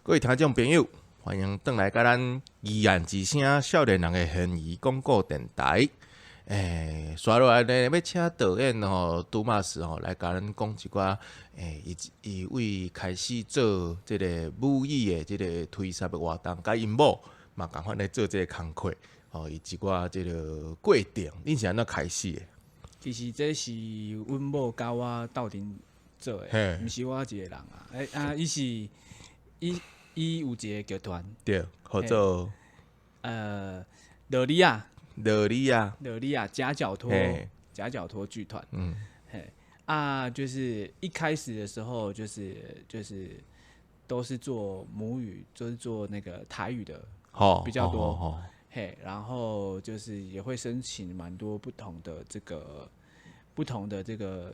各位聽眾朋友，歡迎轉來佮咱議案之聲少年人的懸疑廣播電臺。欸，紲落來呢，欲請導演吼拄馬斯吼來共咱講一寡，欸，伊伊為開始做這个母語的這个推捒的活動，佮𪜶某嘛仝款咧做這个工課，吼，伊一寡這个過程，恁是按怎開始的？其實這是阮某佮我鬥陣做的，毋是我一个人啊。欸啊，伊是伊伊有一个劇團，對，號做羅莉亞，羅莉亞，羅莉亞夾腳拖，夾腳拖劇團。嘿啊，就是一開始的時候，就是都是做母語，就是做那個台語的比較多。嘿，然後就是也會申請蠻多不同的這個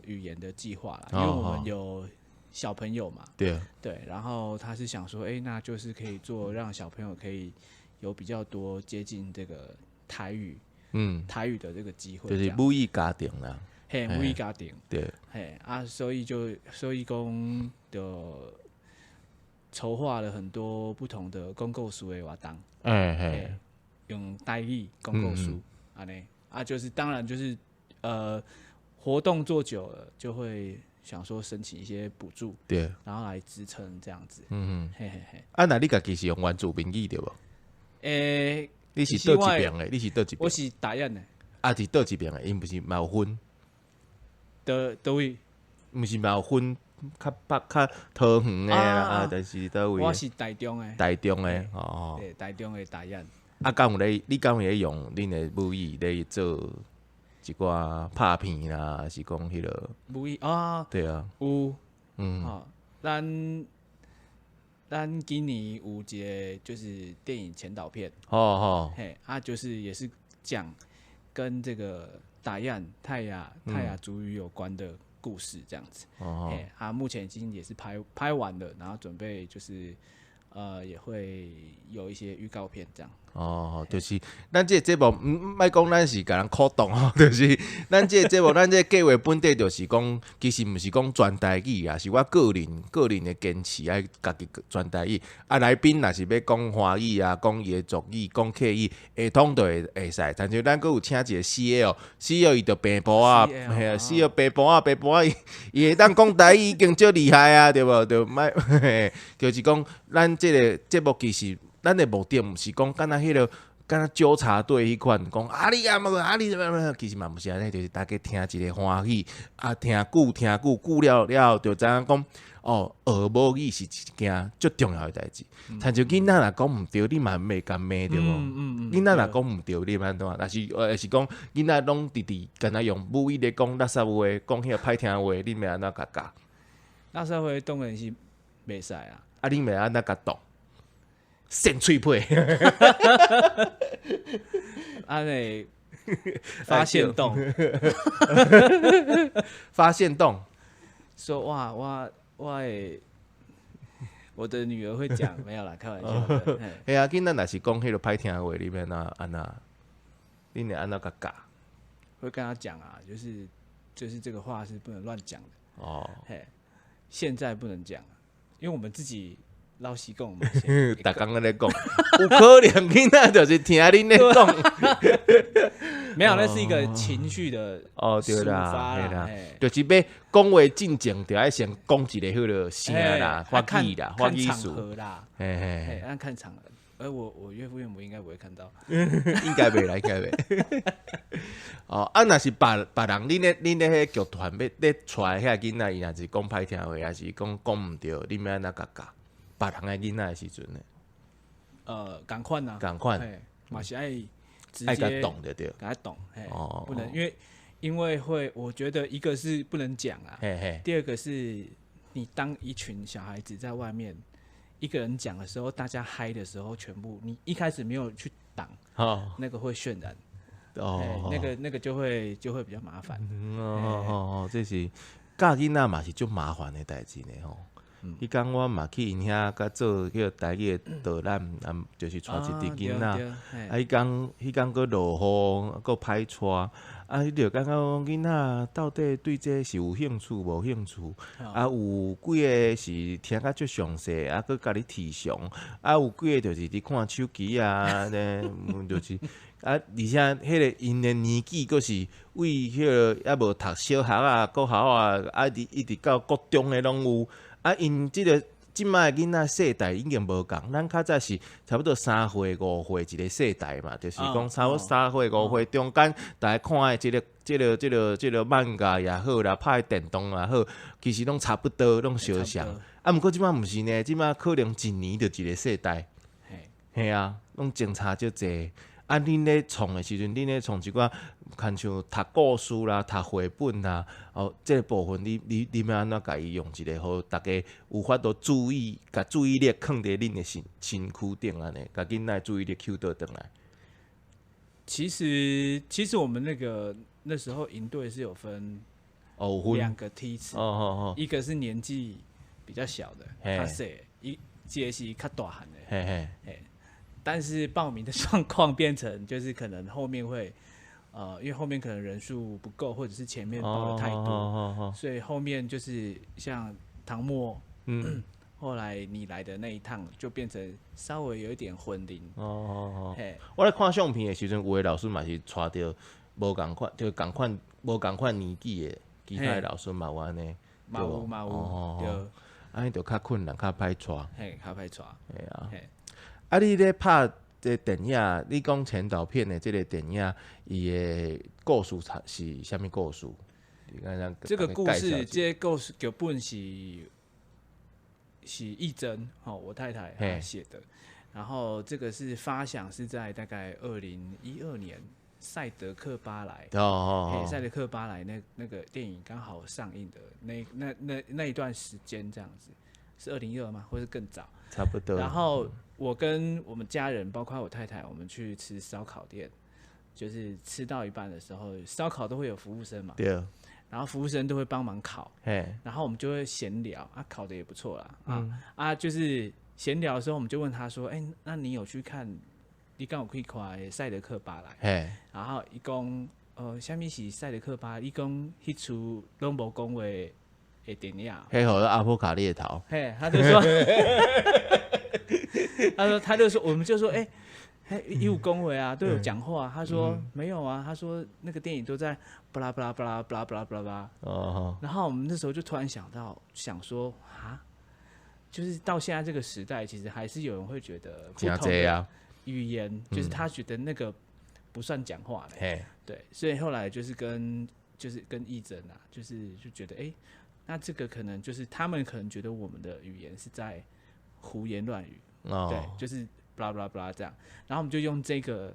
語言的計劃啦，因為我們有小朋友嘛，對，然後他是想說，欸，那就是可以做讓小朋友可以有比較多接近這個台語，台語的這個機會，就是母語家庭啦，嘿，母語家庭，嘿啊，所以講就籌劃了很多不同的講故事的活動，用台語講故事，按呢啊，就是當然就是活動做久了就會想說申請一些補助，然後來支撐這樣子。嘿嘿嘿。啊，那你家己是用原住民語對無？欸，你是佗一邊的？你是佗一邊？我是達雅的。啊，是佗一邊的？𪜶毋是嘛有分？佗位？毋是嘛有分較北較桃園的啦，啊，就是佗位？我是台中的。台中的哦。對，台中的達雅。啊，敢有咧？你敢有咧用恁的母語咧做一寡拍片啦，還是講彼个母語啊？對啊，有，吼，咱今年有一个就是電影前導片，嘿，啊，就是也是講跟這個達雅泰雅族語有關的故事這樣子，嘿，啊，目前已經也是拍完了，然後準備就是也會有一些預告片這樣。哦，就是咱這個節目，毋莫講咱是共人鼓動吼，就是咱這個節目，咱這個計劃本底就是講，其實毋是講全台語啊，是我個人的堅持愛家己全台語。啊，來賓若是欲講華語啊，講伊的族語，講客語，會通就會使。親像咱閣有請一個 CL，CL 伊就平埔仔，嘿啊，CL 平埔仔，平埔仔伊會當講台語已經足厲害啊，對無？就莫，就是講咱這個節目其實。咱的目的毋是講敢若彼个，敢若糾察隊彼款，講啊你啊嘛啊你怎麼，其實嘛毋是按呢，就是大家聽一个歡喜，啊聽久聽久久了了後，就知影講哦，學母語是一件足重要的代誌。親像囡仔若講毋對，你嘛袂共罵對無？囡仔若講毋對，你欲按怎？若是是講囡仔攏直直敢若用母語咧講垃圾話，講彼个歹聽話，你欲按怎共教？垃圾話當然是袂使啊！啊，你欲按怎共擋？扇喙皮，按呢發限動，發限動，說哇，我的女兒會講，沒有啦，開玩笑的。嘿啊，囡仔若是講彼个歹聽話，你欲按怎按怎？你會按怎共教？會跟他講啊，就是這個話是不能亂講的。嘿，現在不能講，因為我們自己。老實講，逐工按呢講，有可能囡仔就是聽恁咧講。沒有，那是一個情緒的哦，對啦，對啦，就是欲講話進前，就愛先講一个彼个聲啦，發語啦，發語詞啦，嘿嘿，按看場合。而我岳父岳母應該不會看到，應該袂啦，應該袂。哦，啊，若是別別人，恁咧彼劇團欲咧帶遐囡仔，伊若是講歹聽話，抑是講講毋對，恁欲按怎共教？別人的囡仔的時陣呢？仝款啊，仝款，嘛是愛直愛接共擋著對，共伊擋，嘿，不能，因為會，我覺得一個是不能講啊，第二個是你當一群小孩子在外面一個人講的時候，大家嗨的時候，全部你一開始沒有去擋，那個會渲染，那個就會比較麻煩。哦哦哦，這是教囡仔嘛是足麻煩的代誌呢吼。彼工我嘛去𪜶遐佮做彼个台語的導覽，啊，就是帶一陣囡仔。啊，彼工閣落雨，閣歹帶，啊，你就感覺講囡仔到底對這是有興趣無興趣？啊，有幾个是聽甲足詳細，啊，閣共你提詳，啊，有幾个就是佇看手機啊，咧，就是啊，而且彼个𪜶的年紀閣是為彼个猶無讀小學啊、國校啊，啊，一直到國中的攏有。啊，𪜶這个這擺的囡仔世代已經無仝，咱較早是差不多3歲5歲一个世代嘛，就是講差不多3歲5歲中間，大家看的這個漫畫也好啦，拍的電動也好，其實攏差不多，攏相像。啊，毋過這擺毋是呢，這擺可能一年就一个世代。嘿啊，攏相差足濟。啊，恁咧創的時陣，恁咧創一寡，親像讀故事啦、讀繪本啦，哦，這个部分你欲按怎共伊用一个，予逐家有法度注意，共注意力囥佇恁的身軀頂按呢，共囡仔注意力吸倒轉來。其實我們那時候營隊是有分兩個梯次，一個是年紀比較小的，較細，一個是較大漢的，但是報名的狀況變成就是可能後面會，因為後面可能人數不夠，或者是前面報的太多，所以後面就是像唐末，後來你來的那一趟就變成稍微有一點混齡。我咧看相片的時陣，有的老師嘛是帶著無仝款，就仝款無仝款年紀的其他的老師嘛有按呢，嘛有嘛有，對，按呢就較困難，較歹帶。嘿，較歹帶。嘿啊。啊！你咧拍這電影，你講前導片的這个電影，伊的故事是啥物故事？這個故事，這個故事劇本是易真，吼，我太太寫的。然後這個是發想是在大概2012年，賽德克巴萊，賽德克巴萊那個電影剛好上映的那一段時間，這樣子是2012嗎？或是更早？差不多。然後我跟我們家人，包括我太太，我們去吃燒烤店，就是吃到一半的時候，燒烤都會有服務生嘛。對。然後服務生都會幫忙烤。然後我們就會閒聊啊，烤的也不錯啦。啊，就是閒聊的時候，我們就問他說：“欸，那你有去看？你敢有去看賽德克巴萊？”然後伊講，啥物是賽德克巴？伊講彼齣攏無講話的電影。彼號阿波卡列頭。嘿，他就說，他說，他就說，我們就說，欸，伊有講話啊，都有講話。他說沒有啊，他說那個電影都在巴拉巴拉巴拉巴拉巴拉巴拉。然後我們那時候就突然想到，想說啊，就是到現在這個時代，其實還是有人會覺得不同的語言，就是他覺得那個不算講話的。對，所以後來就是跟義珍啊，就是就覺得，欸，那這個可能就是他們可能覺得我們的語言是在胡言亂語，對，就是巴拉巴拉巴拉這樣。然後我們就用這個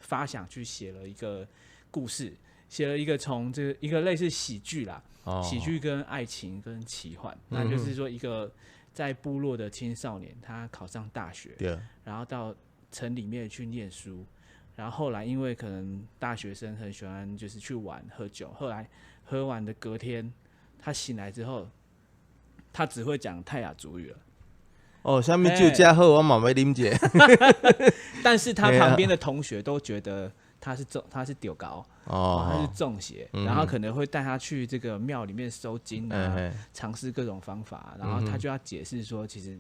發想去寫了一個故事，寫了一個從這個一個類似喜劇啦，喜劇跟愛情跟奇幻，那就是說一個在部落的青少年，他考上大學，然後到城裡面去念書，然後後來因為可能大學生很喜歡就是去玩喝酒，後來喝完的隔天，他醒來之後，他只會講泰雅族語了。哦，啥物酒遮好，我嘛欲啉一下。但是他旁邊的同學都覺得他是丟高，他是中邪，然後可能會帶他去這個廟裡面收驚啊，嘗試各種方法，然後他就要解釋說，其實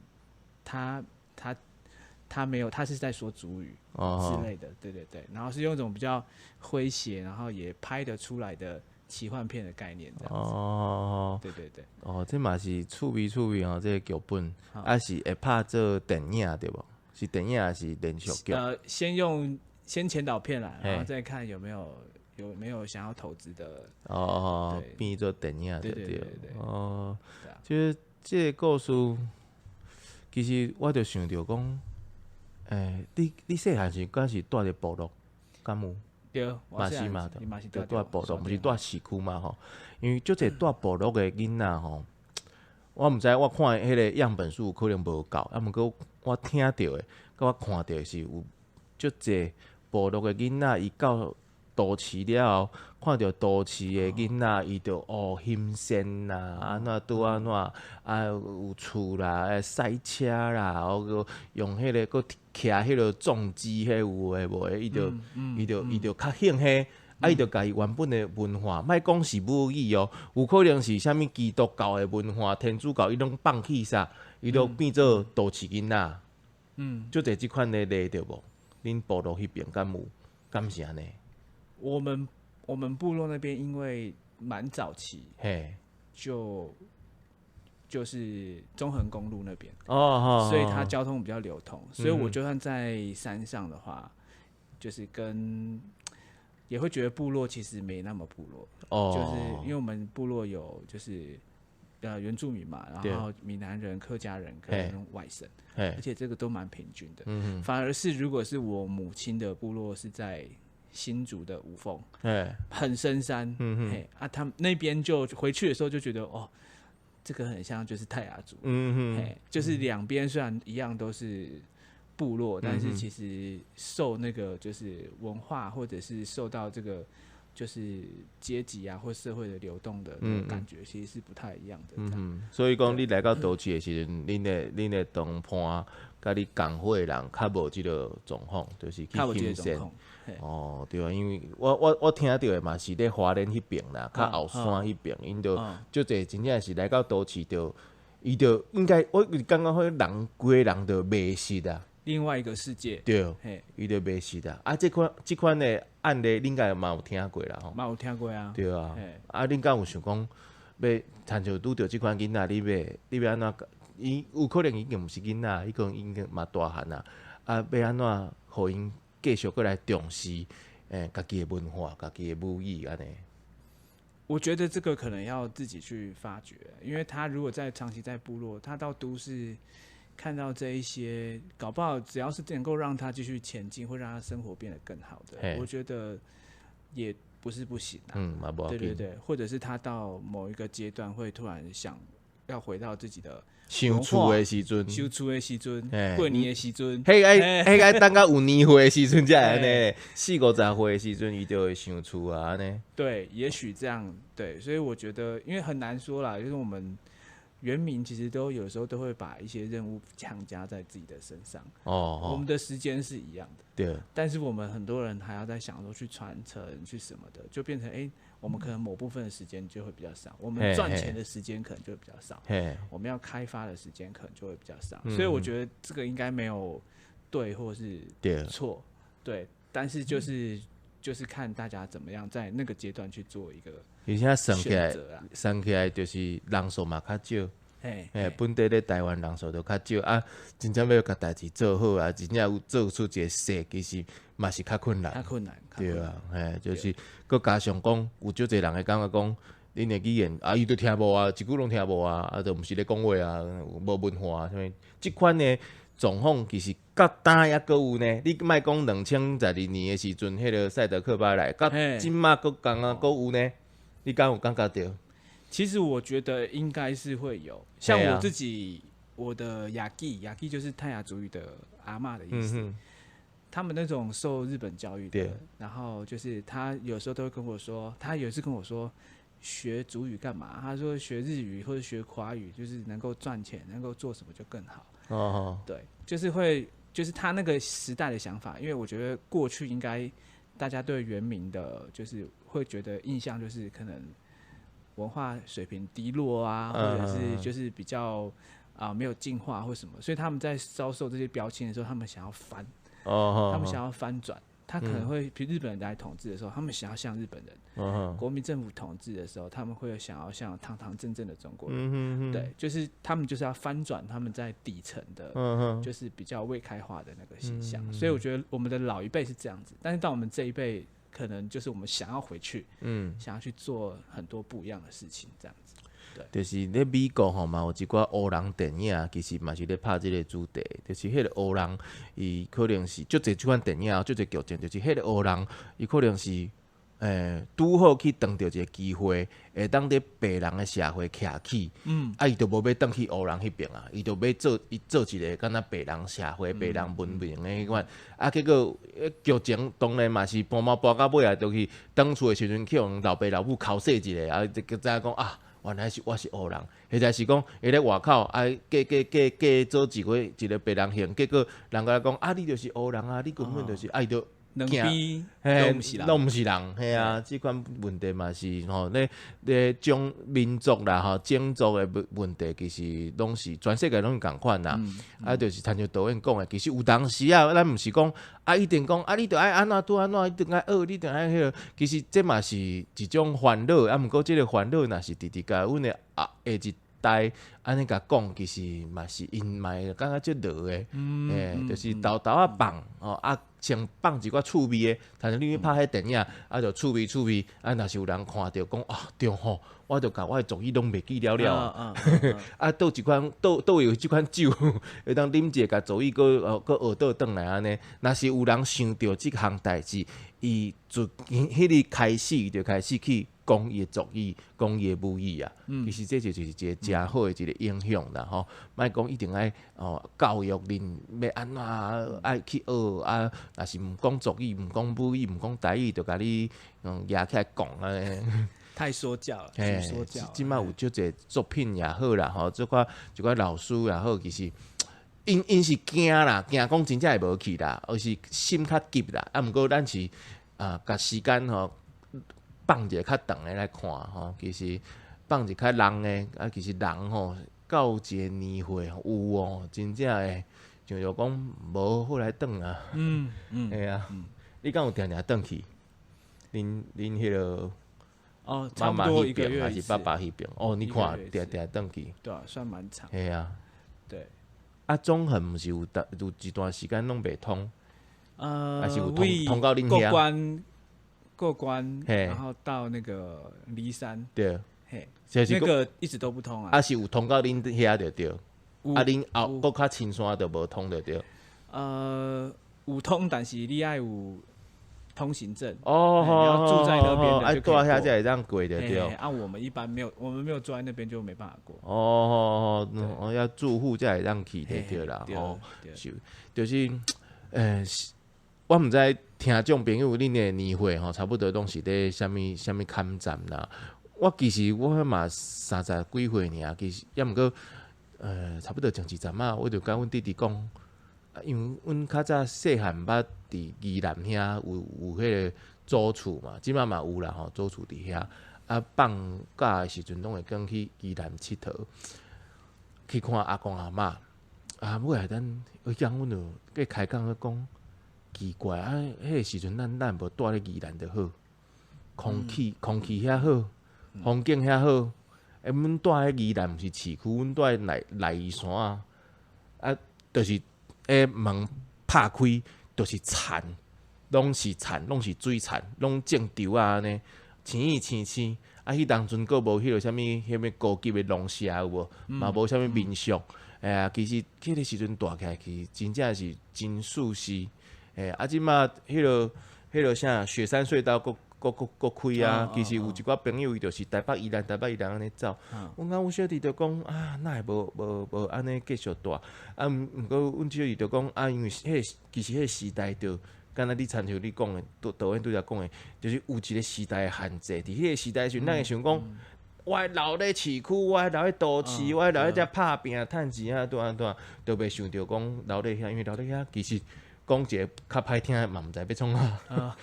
他沒有，他是在說族語之類的，對對對，然後是用一種比較詼諧，然後也拍得出來的奇幻片的概念這樣子。對對對。哦，這嘛是趣味趣味哦，這个劇本啊是會拍做電影對無？是電影還是連續劇？先前導片啦，然後再看有沒有想要投資的。哦，變做電影對對對。哦，就是這个故事，其實我就想著講，欸，你細漢時敢是蹛佇部落，敢有？對，嘛是嘛，就蹛部落，毋是蹛市區嘛吼。因為足濟蹛部落的囡仔吼，我毋知我看彼个樣本數可能無夠，啊，毋過我聽著的，佮我看著的是有足濟部落的囡仔，伊到都市了後，看著都市的囡仔，伊就哦欣善啦，按怎拄按怎啊有厝啦，賽車啦，閣用彼个閣騎彼个重機，彼有的無的，伊就較興彼，啊，伊就共伊原本的文化，莫講是母語哦，有可能是啥物基督教的文化、天主教，伊攏放棄啥，伊都變做都市囡仔。足濟這款的例對無？恁部落彼邊敢有？敢是按呢？我們部落那邊因為蠻早期，就是中橫公路那邊，所以它交通比較流通，所以我就算在山上的話，就是跟也會覺得部落其實沒那麼部落，就是因為我們部落有就是原住民嘛，然後閩南人、客家人跟外省，而且這個都蠻平均的。反而是如果是我母親的部落是在新竹的五峰，很深山，嘿啊，他們那邊就回去的時候就覺得哦，這個很像就是泰雅族，嘿，就是兩邊雖然一樣都是部落，但是其實受那個就是文化或者是受到這個就是階級啊或社會的流動的那個感覺，其實是不太一樣的。嗯，所以講你來到都市的時陣，恁的同伴佮你仝伙的人較無這個狀況，就是去欣善。哦，對啊，因為我聽著的嘛是咧花蓮彼邊啦，較後山彼邊，𪜶就足濟真正是來到都市就，伊就應該我感覺彼人規个人就迷失啊。另外一個世界。對，伊就迷失啊。啊，這款的案例，恁應該嘛有聽過啦吼？嘛有聽過啊。對啊。啊，恁敢有想講，欲親像拄著這款囡仔，你欲按怎？伊有可能已經毋是囡仔，伊可能已經嘛大漢啊。啊，欲按怎予𪜶繼續閣來重視家己的文化、家己的母語按呢？我覺得這個可能要自己去發掘，因為他如果在長期在部落，他到都市看到這一些，搞不好只要是能夠讓他繼續前進，會讓他生活變得更好的，我覺得也不是不行啊。對對對，或者是他到某一個階段會突然想要回到自己的想厝的時陣，想厝的時陣，過年的時陣，彼愛彼愛等到有年歲的時陣才會按呢，四五十歲的時陣，伊就會想厝啊按呢。對，也許這樣，對，所以我覺得，因為很難說啦，就是我們原民其實都有時候都會把一些任務強加在自己的身上。我們的時間是一樣的，但是我們很多人還要在想說去傳承去什麼的，就變成我們可能某部分的時間就會比較少，我們賺錢的時間可能就會比較少，我們要開發的時間可能就會比較少，所以我覺得這個應該沒有對或是錯，對，但是就是看大家怎麼樣在那個階段去做一個而且算起來，算起來就是人數嘛較少，本地咧台灣人數就較少啊，真正欲共代誌做好啊，真正有做出一個勢，其實嘛是較困難。較困難。對啊，就是閣加上講，有足濟人會感覺講，恁的語言啊，伊都聽無啊，一句攏聽無啊，啊，就毋是咧講話啊，無文化啥物，這款的狀況其實到今猶閣有呢。你莫講2012年的時陣，彼個賽德克巴萊，到這馬閣仝啊閣有呢。你敢有感覺著？其實我覺得應該是會有，像我自己，我的雅基，雅基就是泰雅族語的阿嬤的意思。他們那種受日本教育的，然後就是他有時候都會跟我說，他有一次跟我說，學族語幹嘛？他說學日語或者學華語，就是能夠賺錢，能夠做什麼就更好。對，就是會，就是他那個時代的想法，因為我覺得過去應該大家對原民的，就是會覺得印象就是可能文化水平低落啊，或者是就是比較沒有進化或什麼，所以他們在遭受這些標籤的時候，他們想要翻，他們想要翻轉，他可能會，比如日本人來統治的時候，他們想要像日本人；國民政府統治的時候，他們會想要像堂堂正正的中國人。對，就是他們就是要翻轉他們在底層的，就是比較未開化的那個形象。所以我覺得我們的老一輩是這樣子，但是到我們這一輩，可能就是我們想要回去，想要去做很多不一樣的事情，這樣子。對，就是咧美國吼嘛有一寡黑人電影，其實嘛是咧拍這個主題，就是彼個黑人，伊可能是足濟這款電影，足濟劇情，就是彼個黑人，伊可能是拄好去撞著一个機會，會當佇白人的社會徛起，啊，伊就無欲轉去黑人彼爿啊，伊就欲做伊做一个敢若白人社會、白人文明的彼款，啊，結果劇情當然嘛是搬貓搬到尾啊，就是轉厝的時陣去予老爸老母剾洗一下，啊，就知影講啊，原來是我是黑人，或者是講伊咧外口啊，嫁嫁嫁嫁做一個一个白人姓，結果人共伊講啊，你就是黑人啊，你根本就是，啊，伊就兩邊攏毋是人，攏毋是人，嘿啊，這款問題嘛是吼，咧咧種民族啦吼，種族的問題，其實攏是全世界攏是仝款啦。啊，就是親像導演講的，其實有當時啊，咱毋是講啊，一定講啊，你著愛按怎拄按怎，一定愛學，你著愛彼個，其實這嘛是一種煩惱，啊，毋過這個煩惱若是直直共阮的啊下一代按呢共講，其實嘛是𪜶嘛會感覺足落的，嘿，就是沓沓仔放吼啊。先放一寡趣味的，親像你去拍彼電影，啊，就趣味趣味，啊，若是有人看著講啊，對吼，我就共我的族語攏袂記了了啊，啊，佗一款，佗佗有這款酒，會當啉者共族語閣閣學倒轉來按呢。若是有人想著這項代誌，伊自彼日開始就開始去講伊的族語，講伊的母語啊。其實這就是一個誠好的一個影響啦吼。莫講一定愛哦教育恁欲按怎愛去學啊，若是毋講族語、毋講母語、毋講台語，就共你舉起來講按呢。太說教了，說教。這擺有足濟作品也好啦，吼，這寡一寡老師也好，其實𪜶是驚啦，驚講真正會無去啦，而是心較急啦。啊，毋過咱是啊，共時間吼放一个較長的來看吼，其實放一個較長的啊，其實人吼到一個年歲有哦，真正會像著講無好來轉啊。嘿啊，你敢有定定轉去？恁恁彼个哦，差不多一個月還是爸爸彼爿？哦，你看定定轉去。對啊，算蠻長。嘿啊。對。啊，中橫毋是有有一段時間攏袂通？還是有通通到恁遐？過關過關，然後到那個梨山。對。嘿，那個一直都不通啊。啊，是有通到恁遐就對。啊，恁後閣較深山就無通就對。有通，但是你愛有通行證。哦，你要住在那邊的就可以過。啊，住遐才會當過就對。啊，我們一般沒有，我們沒有住在那邊就沒辦法過。哦哦哦，要住戶才會當去就對啦。哦，是，就是，我毋知聽眾朋友恁的年歲吼，差不多攏是佇啥物啥物坎站啦。我其實我嘛三十幾歲爾，其實抑毋過，差不多前一陣仔，我就共阮弟弟講，因為阮較早細漢捌佇宜蘭遐有彼個祖厝嘛，這擺嘛有啦吼，祖厝佇遐。啊，放假的時陣攏會轉去宜蘭𨑨迌，去看阿公阿嬤。啊，尾仔咱有一工阮就計開講咧講，奇怪啊！彼个時陣咱咱無蹛咧宜蘭就好，空氣空氣遐好，風景遐好。欸，阮蹛咧宜蘭毋是市區，阮蹛內內山啊，啊，就是彼門拍開，就是田，攏是田，攏是水田，攏種稻仔按呢，青青青。啊，彼當陣閣無彼个啥物，彼物高級的農舍有無？嘛無啥物民宿。哎呀，其實彼个時陣蹛起來，其實真正是真舒適。欸，啊，這馬彼个彼个啥雪山隧道閣閣閣閣開啊！其實有一寡朋友伊就是台北宜蘭台北宜蘭按呢走。阮講阮小弟就講啊，哪會無無無按呢繼續蹛？啊，毋過阮小弟就講啊，因為彼个其實彼个時代就敢若你親像你講的，導導演拄才講的，就是有一個時代的限制。佇彼個時代時陣，咱會想講，我愛留咧市區，我愛留咧都市，我愛留咧遮拍拚趁錢啊，拄按怎，就袂想著講留咧遐，因為留咧遐其實講一个較歹聽的嘛，毋知欲創啥。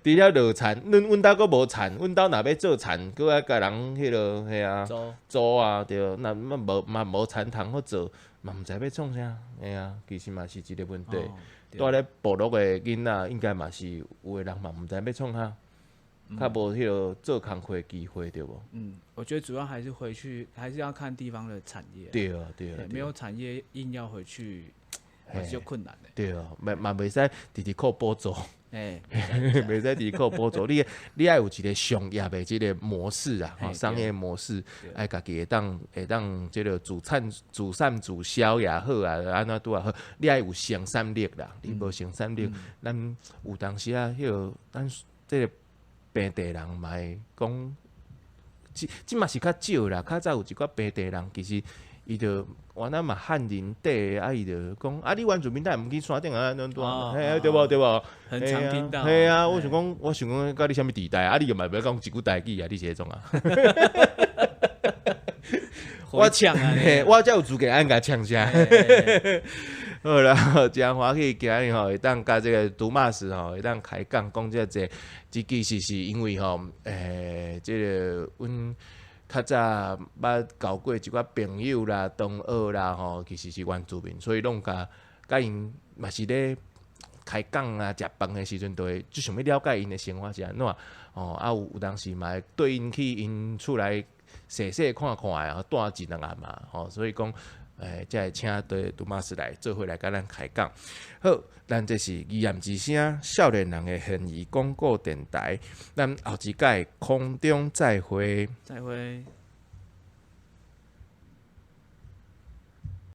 除了落田，阮阮兜閣無田，阮兜若欲做田，閣愛共人彼落嘿啊租啊對，若嘛無嘛無田通好做，嘛毋知欲創啥，嘿啊，其實嘛是一個問題。蹛咧部落的囡仔，應該嘛是有的人嘛毋知欲創啥，較無彼个做工課的機會對無？嗯，我覺得主要還是回去，還是要看地方的產業。對啊，對啊。沒有產業，硬要回去，還是有困難的。對啊，嘛嘛袂使直直靠補助。欸，袂使直直靠補助，你你愛有一個商業的這個模式啊，商業模式，愛家己會當會當這個自產自產自銷也好啊，按怎拄也好，你愛有生產力啦，你無生產力，咱有當時啊，彼個咱這個平地人嘛會講，這這嘛是較少啦。較早有一寡平地人，其實伊就原來嘛漢人底，啊伊就講啊，你原住民哪會毋去山頂啊，按怎嘿，對無對無？很常聽到。嘿啊，我想講，我想講，佮你啥物時代啊？你又嘛袂講一句台語啊？你是彼種啊？我嗆啊！我才有資格按共嗆聲。好啦，真歡喜今日吼會當佮這個杜馬斯吼會當開講講這濟，這其實是因為吼，這個阮較早捌交過一寡朋友啦、同學啦吼，其實是原住民，所以攏共佮𪜶嘛是咧開講啊、食飯的時陣，就會就想欲了解𪜶的生活是按怎吼，啊有有當時嘛會綴𪜶去𪜶厝內踅踅看看的，蹛一兩暗嘛吼，所以講。才會請對杜馬斯來做伙來佮咱開講。好，咱這是疑案之聲，少年人的懸疑廣播電台。咱後一擺空中再會。再會。